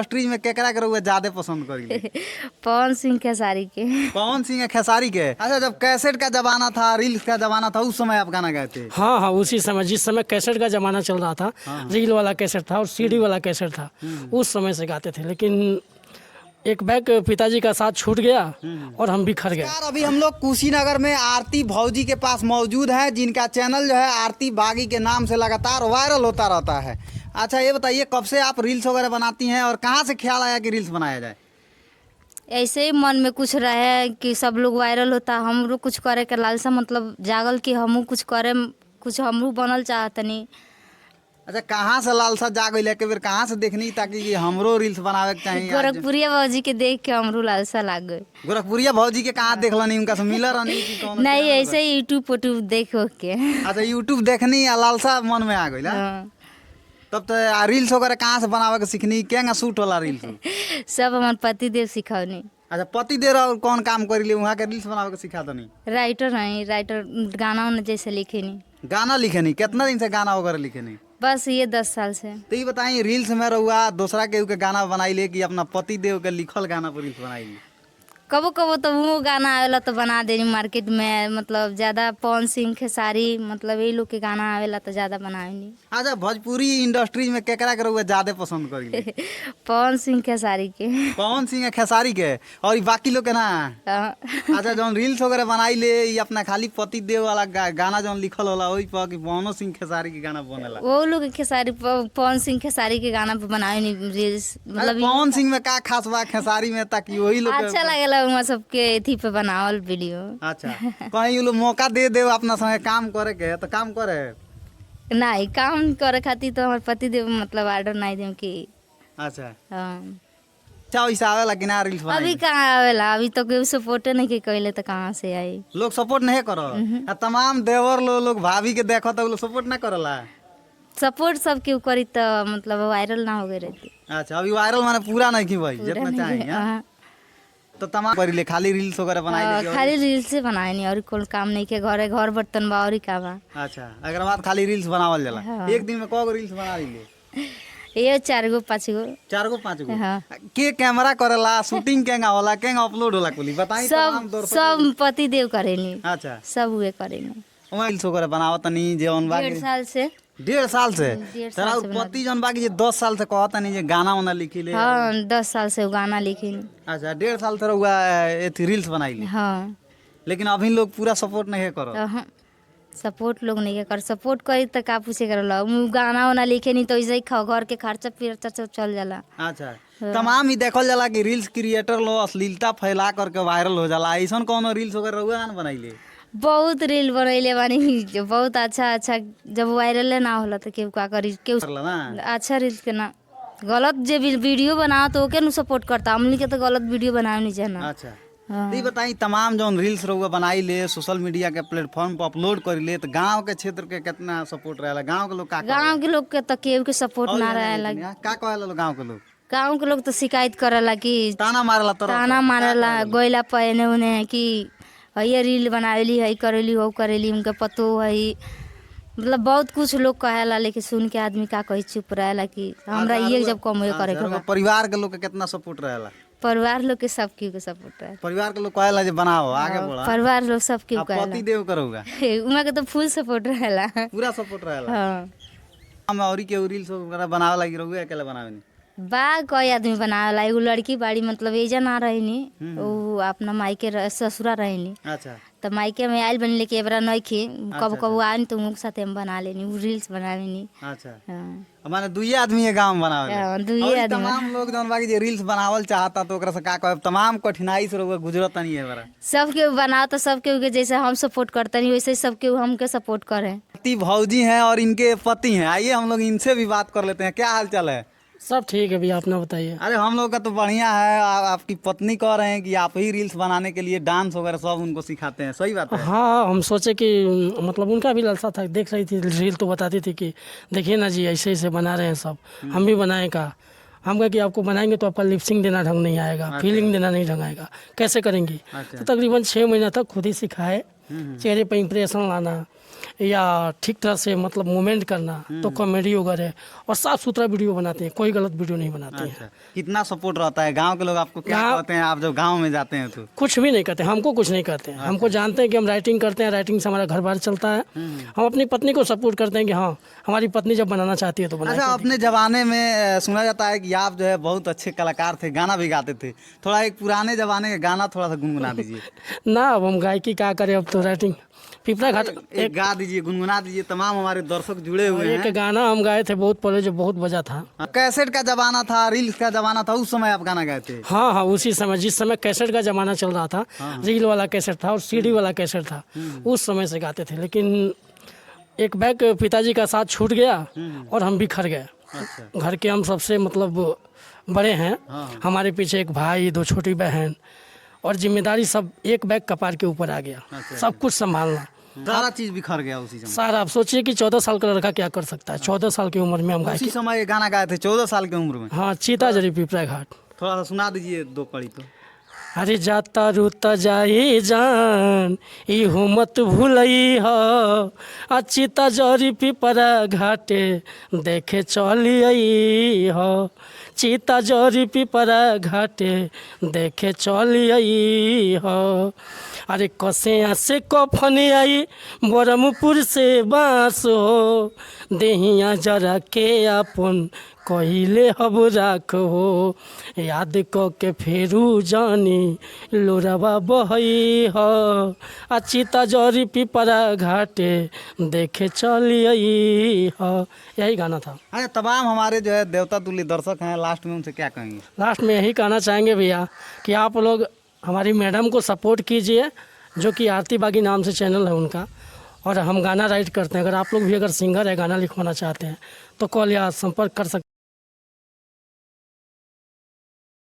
Industries में केकरा के रउआ ज्यादा पसंद करी? पवन सिंह खेसारी के। पवन सिंह खेसारी के। अच्छा, जब कैसेट का जमाना था, रील्स का जमाना था, उस समय आप गाना गाए थे? हाँ हाँ, उसी समय, जिस समय कैसेट का ज़माना चल रहा था, रील वाला कैसेट था और सीडी वाला कैसेट था, उस समय से गाते थे। लेकिन एक बैग पिताजी का साथ छूट गया और हम बिखर गए। यार, अभी हम लोग कुशीनगर में आरती भौजी के पास मौजूद हैं, जिनका चैनल जो है आरती बागी के नाम से लगातार वायरल होता रहता है। अच्छा, ये बताइए, कब से आप रील्स वगैरह बनाती हैं और कहाँ से ख्याल आया कि रील्स बनाया जाए? ऐसे ही मन में कुछ रहे कि सब लोग वायरल होता, हमरो कुछ करे के लालसा मतलब जागल कि हमहूँ कुछ करे, कुछ हमहूँ बनल चाहतनी। अच्छा, कहाँ से लालसा जाग गई के बेर, कहाँ से देखनी ताकि ये हमरो रील्स बनावे के चाहिए आज? गोरखपुरिया बाबूजी के देख के हमरो लालसा लाग गई। गोरखपुरिया भौजी के कहाँ देखलनी? उनका से मिलल रहनी कि कौन? नहीं, ऐसे ही यूट्यूब वूट्यूब देख उख के। अच्छा, यूट्यूब देखनी आ लालसा मन में आ गई? हाँ। तब तो आ रील्स वगैरह कहाँ से बनावे के सीखनी? केंगा शूट होला रील्स? सब हमार पतिदेव सिखौनी। अच्छा, पति दे रहा कौन काम करीले, वहाँ के रील्स बनावे के सिखा दनी? राइटर हैं, राइटर, गाना उना जैसे लिखेनी। गाना लिखेनी? कितना दिन से गाना वगैरह लिखेनी? बस ये 10 साल से। तो ये बताई, रील्स में रहुआ दूसरा के के गाना बनाई ले कि अपना पति देव के लिखल गाना पर रील्स बनाई ले? कबो कबो तो वो गाना आवेला तो बना देनी मार्केट में, मतलब ज़्यादा पवन सिंह, खेसारी, मतलब यही लोग के गाना आवेला तो ज़्यादा बनावेनी। अच्छा, भोजपुरी इंडस्ट्रीज में केकरा के रहुआ ज्यादा पसंद करी? पवन सिंह, खेसारी के। पवन सिंह खेसारी के और ई बाकी लोग के ना? हाँ। अच्छा, जौन रील्स वगैरह बनाई ले, ई अपना खाली पति देव वाला गाना जौन लिखल होला ओही पर कि पवनो सिंह खेसारी के गाना बनेला? वो लोग के खेसारी, पवन सिंह खेसारी के गाना पे बनावेनी रील्स। अच्छा, मतलब पवन सिंह में का खास बा खेसारी में ताकि वही लोग के- अच्छा लगेला वहाँ सबके अथी पे बनावल वीडियो। अच्छा, कहीं उ लोग मौका दे दे अपना संगे काम करे के तो काम करे? नहीं, काम करे खातिर तो हमारे पति देव मतलब ऑर्डर नहीं देम कि। अच्छा। हाँ। अच्छा, वैसे आवेला कि ना रील्स अभी बनाई? कहाँ आवेला, अभी तो कोई सपोर्ट नहीं के कैले तो कहाँ से आई। लोग सपोर्ट नहीं करो? आ तमाम देवर लोग लोग भाभी के देखो तो लोग सपोर्ट ना करला? सपोर्ट सब केहू करी तो मतलब वायरल ना हो गए रहती। अच्छा, अभी वायरल माने पूरा नहीं की भाई पूरा जितना नहीं चाहिए? है, हाँ? हाँ। तो तमाम करी खाली रील्स वगैरह बनाई हाँ, ले कि खाली रील्स से बनाए नहीं और कोई काम नहीं के, घरे घर बर्तन बा और का बा। अच्छा, अगर बात खाली रील्स बनावल जाला? हाँ। एक दिन में कौ गो रील्स बना ली? ये चार गो पाँच गो। चार गो पाँच गो? हाँ। के कैमरा करेला, शूटिंग केंगा होला, केंगा अपलोड होला, कुली बताई तमाम सब दर्शक। सब पति देव करेनी। अच्छा। सब उहे करेनी। वहाँ रील्स वगैरह बनावत नहीं जौन बाकी 1.5 साल से। 1.5 साल से? 1.5 तोरा साल से बना। पति जौन बाकी जे 10 साल से कहता नहीं जे गाना वाना लिखी ले? हाँ, 10 साल से उ गाना लिखिनी। अच्छा, 1.5 साल से रउआ एथी रील्स बनाई? हाँ। लेकिन अभी लोग पूरा सपोर्ट नहीं करो? तो हम सपोर्ट लोग नहीं कर, सपोर्ट करी तो का पूछे करला, उ गाना वाना लिखे नहीं तो ऐसे ही घर के खर्चा पिरचा सब चल जाला। अच्छा, तमाम ही देखल जाला कि रील्स क्रिएटर लोग अश्लीलता फैला करके वायरल हो जाला, ऐसन कोनो रील्स वगैरह रउआ ना बनाइले? बहुत रील बनैले बानी जो बहुत अच्छा अच्छा, जब वायरल ना होला तो केहू का करी केहू? करला ना। अच्छा रील्स के ना, गलत जे भी वीडियो बनाओ तो ओके नु सपोर्ट करता, हमनी के तो गलत वीडियो बनावे नहीं जाना। अच्छा। हाँ। तो ये बताई, तमाम जौन रील्स रउआ बनाई ले, सोशल मीडिया के प्लेटफॉर्म पर अपलोड करी ले, तो गांव के क्षेत्र के कितना सपोर्ट रहेला? गांव के लोग का कहेला? गांव के लोग के तो केहू के सपोर्ट और ना ये रहेला। लेकिन, का कहेला लोग, गांव के लोग? गांव के लोग तो शिकायत करेला कि ताना मारेला तरह? ताना मारेला गोइला पर एने उने कि है रील बनावेली, है करेली, हो करेली, उनके पतो है, मतलब बहुत कुछ लोग कहेला, लेकिन सुन के आदमी का कही, चुप रहेला कि हमरा ये जब कम करे के बा। परिवार के लोग के कितना सपोर्ट रहेला? परिवार लोग के सब केहू के सपोर्ट रहे। परिवार के लोग कहेला जे बनाओ, आगे बढ़ो? परिवार लोग सब केहू आ कहेला। पति देव करोगा? उमा के तो फुल सपोर्ट रहेला। पूरा सपोर्ट रहेला? हाँ। हम औरी के रील्स वगैरह बनावे लगी रहुए अकेले बनावे? बा, कई आदमी बनावेला। एगो लड़की बाड़ी, मतलब एजा ना रहनी, उ अपना मायके ससुरा रहनी। तो मायके में आयल बनी, लेके एबरा नइखे, कब कब आनी तो उनके साथे हम बना लेनी, उ रील्स बनावेनी। हाँ। माने दुइये आदमी है गांव में बनावे? हाँ, दुइये और ई आदमी। तमाम लोग जौन बाकी जे रील्स बनावल चाहता तो ओकरा से का कहब? तमाम कठिनाई से रउआ गुजरत तनी है बरा। सबके बनाओ तो सबके के जैसे हम सपोर्ट करते वैसे ही सबके हमके सपोर्ट करें। पति भौजी हैं और इनके पति हैं, आइए हम लोग इनसे भी बात कर लेते हैं। क्या हाल चाल है? सब ठीक है भैया, अपना बताइए। अरे, हम लोग का तो बढ़िया है। आपकी पत्नी कह रहे हैं कि आप ही रील्स बनाने के लिए डांस वगैरह सब उनको सिखाते हैं, सही बात है? हाँ, हम सोचे कि मतलब उनका भी लालसा था, देख रही थी रील तो बताती थी कि देखिए ना जी, ऐसे ऐसे बना रहे हैं सब, हम भी बनाए का। हम कहे कि आपको बनाएंगे तो आपका लिपसिंग देना ढंग नहीं आएगा, फीलिंग देना नहीं ढंग आएगा, कैसे करेंगी? तो तकरीबन 6 महीना तक खुद ही सिखाए, चेहरे पर इम्प्रेशन लाना। या ठीक तरह से मतलब मूवमेंट करना, तो कॉमेडी वगैरह और साफ सुथरा वीडियो बनाते हैं, कोई गलत वीडियो नहीं बनाते हैं। अच्छा, कितना सपोर्ट रहता है? गांव के लोग आपको क्या कहते हैं आप जब गांव में जाते हैं तो? कुछ भी नहीं कहते, हमको कुछ नहीं कहते हैं। हमको जानते हैं कि हम राइटिंग करते हैं, राइटिंग से हमारा घर बार चलता है। हम अपनी पत्नी को सपोर्ट करते हैं कि हाँ, हमारी पत्नी जब बनाना चाहती है तो बनाए। अच्छा, अपने ज़माने में सुना जाता है कि आप जो है बहुत अच्छे कलाकार थे, गाना भी गाते थे। थोड़ा एक पुराने ज़माने का गाना थोड़ा सा गुनगुना दीजिए। ना, अब हम गायकी क्या करें, अब तो राइटिंग पिपरा घाट। एक गा दीजिए, गुनगुना दीजिए, तमाम हमारे दर्शक जुड़े हुए हैं। एक गाना हम गाए थे बहुत पहले, जो बहुत बजा था। कैसेट का जमाना था, रील्स का जमाना था, उस समय आप गाना गाए थे? हाँ हाँ, उसी समय, जिस समय कैसेट का ज़माना चल रहा था। रील वाला कैसेट था और सीडी वाला कैसेट था, उस समय से गाते थे। लेकिन एक बैग पिताजी का साथ छूट गया और हम बिखर गए। घर के हम सबसे मतलब बड़े हैं। हमारे पीछे एक भाई, दो छोटी बहन और जिम्मेदारी सब एक बैग कपार के ऊपर आ गया, सब कुछ संभालना। सारा चीज बिखर गया उसी समय। सारा, आप सोचिए कि 14 साल का लड़का क्या कर सकता है। 14 साल की उम्र में हम गाए। उसी समय ये गाना गाए थे 14 साल की उम्र में? हाँ, चीता जरी पिपरा घाट। थोड़ा सा सुना दीजिए दो कड़ी तो। अरे जाता रुता जाई जान, इहो मत भूलई ह, आ चिता जरी पिपरा घाटे देखे चली आई ह, चिता जरी पिपरा घाटे देखे चली आई ह। अरे कसे से कफन आई बरमपुर से बाँस हो, देहिया जरा के अपन कहिले हब राख हो, याद क के फेरू जानी लोरवा बहई ह, आ चिता जरी पिपरा घाटे देखे चलिए ह। यही गाना था। अच्छा, तमाम हमारे जो है देवता तुल्य दर्शक हैं, लास्ट में उनसे क्या कहेंगे? लास्ट में यही कहना चाहेंगे भैया कि आप लोग हमारी मैडम को सपोर्ट कीजिए, जो कि आरती बागी नाम से चैनल है उनका, और हम गाना राइट करते हैं। अगर आप लोग भी अगर सिंगर है, गाना लिखवाना चाहते हैं तो कॉल या संपर्क कर सकते।